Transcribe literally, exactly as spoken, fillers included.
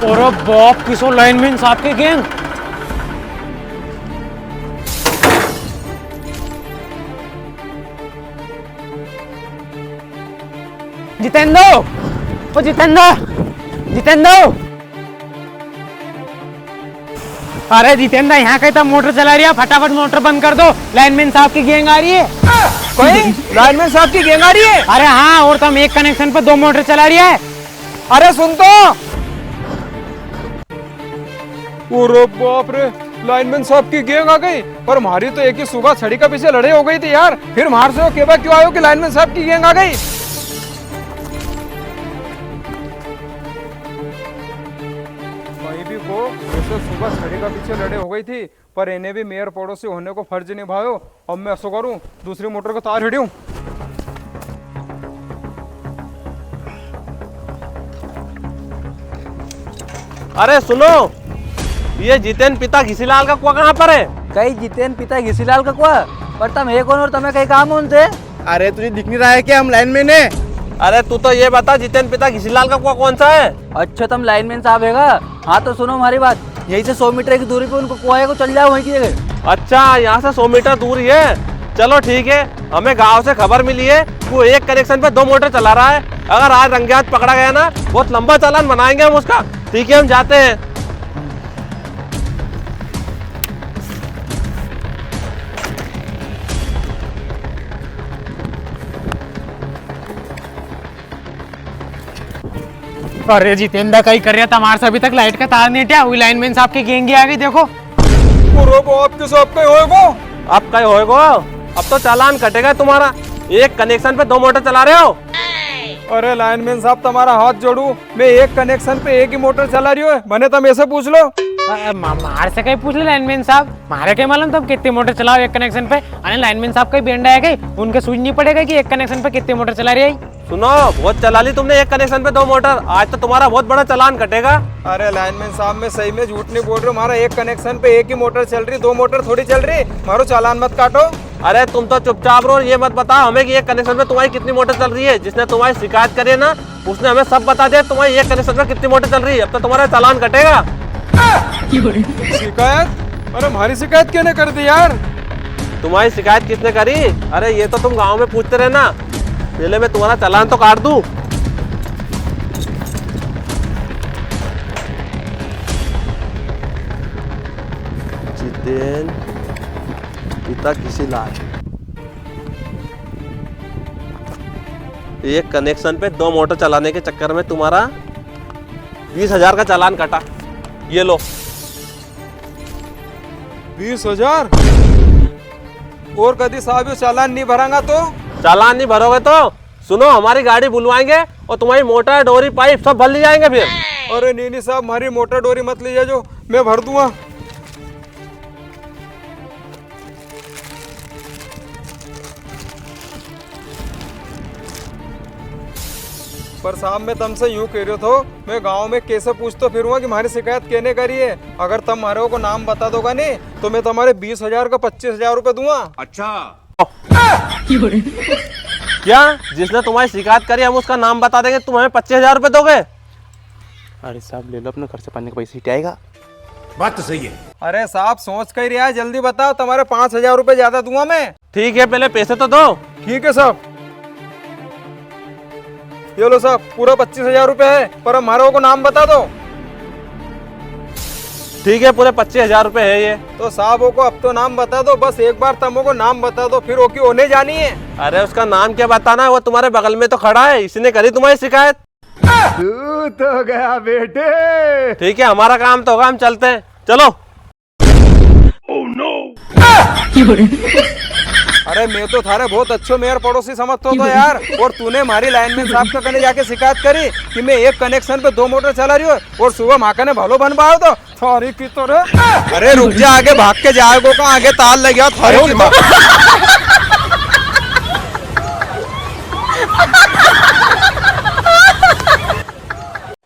अरे बाप, किसो लाइनमैन साहब की गैंग। जितेंद्र, ओ जितेंद्र, जितेंद्र। अरे जितेंद्र, यहाँ कई तम मोटर चला रिया है? फटाफट मोटर बंद कर दो, लाइनमैन साहब की गैंग आ री है। कोई लाइनमैन साहब की गैंग आ री है? अरे हाँ, और तम एक कनेक्शन पे दो मोटर चला रिया है। अरे सुन तो। अरे बाप रे, लाइनमैन साहब की गैंग आ गई। पर म्हारी तो एक ही सुबह छड़ी का पीछे लड़ाई हो गई थी यार, फिर म्हार से वो केवा क्यों आयो कि लाइनमैन साहब की गैंग आ गई। भाई भी को वैसे सुबह छड़ी का पीछे लड़ाई हो गई थी, पर इन्हें भी मेर पड़ोसी होने को फर्ज निभायो। अब मैं ऐसो करूं, दूसरी मोटर को तार हिड़ूं। अरे सुनो, ये जितेन पिता घिसीलाल का कुआ कहाँ पर है? कई जितेन पिता घिसीलाल का कुआ? पर तम है कौन और तमे कई काम होन थे? अरे तुझे दिख नहीं रहा है क्या, हम लाइनमैन है। अरे तू तो ये बता, जितेन पिता घिसीलाल का कुआ कौन सा है? अच्छा, तम लाइनमैन साहब हैगा? हाँ तो सुनो हमारी बात, यहीं से सौ मीटर की दूरी पे उनको कुआ है, को चल जाओ वहीं की जगह। अच्छा, यहाँ से सौ मीटर दूर ही है। चलो ठीक है, हमें गांव से खबर मिली है, वो एक कनेक्शन पे दो मोटर चला रहा है। अगर आज रंगे हाथ पकड़ा गया ना, बहुत लंबा चालान बनाएंगे हम उसका। ठीक है, हम जाते हैं। अरे जितेंद्र, कई कर रिया तमार से? अभी तक लाइट का तार नहीं हटिया, वही लाइनमैन साहब की गैंग आ गई, देखो। अरे बाप के साहब, कई होएगो? अब कई होएगो? अब तो चालान कटेगा तुम्हारा, एक कनेक्शन पे दो मोटर चला रहे हो। अरे लाइनमैन साहब, तमारा हाथ जोड़ू, मैं एक कनेक्शन पे एक ही मोटर चला रियो है, मने तम ऐसे पूछ लो। अ, अ, मा-, मार से कई पूछ ले लाइनमैन साहब, मारे कई मालूम तम कितनी मोटर चलाओ एक कनेक्शन पे? अरे लाइनमैन साहब कई बेंडा है कई, उनके सूझ नहीं पड़ेगा कि एक कनेक्शन पे कितनी मोटर चला रही है। सुनो, बहुत चला ली तुमने एक कनेक्शन पे दो मोटर, आज तो तुम्हारा बहुत बड़ा चालान कटेगा। अरे लाइनमैन साहब, मैं सही में झूठ नहीं बोल रहा हूँ, हमारा एक कनेक्शन पे एक ही मोटर चल रही, दो मोटर थोड़ी चल रही, मारो चालान मत काटो। अरे तुम तो चुपचाप रहो, ये मत बताओ हमें कि एक कनेक्शन पे तुम्हारी कितनी मोटर चल रही है। जिसने तुम्हारी शिकायत करी है ना, उसने हमें सब बता दिया, तुम्हारी एक कनेक्शन पे कितनी मोटर चल रही है। अब तो तुम्हारा चालान कटेगा। शिकायत? अरे हमारी शिकायत किसने कर दी यार? तुम्हारी शिकायत किसने करी? अरे ये तो तुम गांव में पूछते रहना, पहले मैं तुम्हारा चालान तो काट दूं। जितेन पिता घिसीलाल, एक कनेक्शन पे दो मोटर चलाने के चक्कर में तुम्हारा बीस हजार का चालान कटा। ये लो। बीस हजार? और कदी साहब यो चालान नहीं भरांगा तो? चालान नहीं भरोगे तो सुनो, हमारी गाड़ी बुलवाएंगे और तुम्हारी मोटर, डोरी, पाइप सब भर ले जाएंगे फिर। अरे नी नी साहब, हमारी मोटर डोरी मत ले जाजो, मैं भर दूंगा। पर साहब, मैं तमसे यूं कह रह्यो थो, मैं गांव में कैसे पूछतो फिरूंगा कि म्हारी शिकायत केने करी है? अगर तम म्हारे को नाम बता दोगा नी, तो मैं तमारे बीस हजार का पच्चीस हजार रुपए दूंगा। अच्छा। क्या? जिसने तुम्हारी शिकायत करी, हम उसका नाम बता देंगे, तुम हमें पच्चीस हजार रुपए दोगे? अरे साहब, ले लो, अपने खर्चा पानी का पैसा ही आएगा। बात तो सही है। अरे साहब, सोच कई रिया है, जल्दी बताओ, तमारे पाँच हजार रुपए ज्यादा दूंगा मैं। ठीक है, पहले पैसे तो दो। ठीक है साहब, ये लो साहब, पूरा पच्चीस हजार रुपए है, पर हमारे को नाम बता दो। ठीक है, पूरे पच्चीस हजार रुपए है ये। तो साहब, ओको अब तो नाम बता दो, बस एक बार तम ओको नाम बता दो, फिर ओकी होने जानी है। अरे, उसका नाम क्या बताना है, वो तुम्हारे बगल में तो खड़ा है, इसी ने करी तुम्हारी शिकायत। तू तो गया बेटे। ठीक है, हमारा काम तो होगा, हम चलते हैं, चलो। अरे, मैं तो थारे बहुत अच्छो मेर पड़ोसी समझतो थो यार, और तूने म्हारी लाइनमैन साहब के कने जाके शिकायत करी कि मैं एक कनेक्शन पे दो मोटर चला रियो हूँ और सुबह म्हां कने भलो बनवायो तो थारी की तो रे। अरे रुक जा, आगे भाग के जाएगो का, आगे तार लग गया थारी की तो।